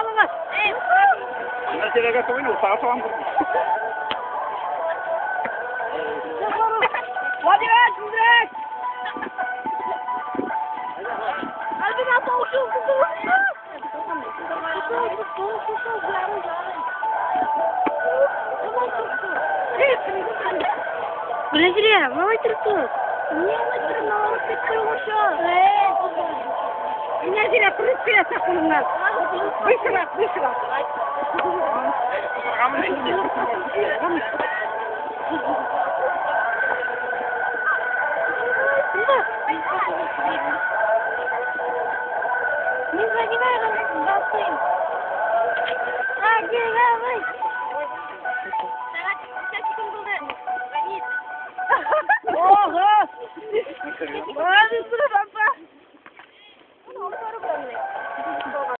Алыгыз. Нәрсәгә түгел, ул сага салам. Владимир, тизрәк! Альбина апа ушел. Гөлназирә, малай торып. Не Гөлназирә, прыг киләсе кулыңнан. Быстрак, быстрак. Не задевай.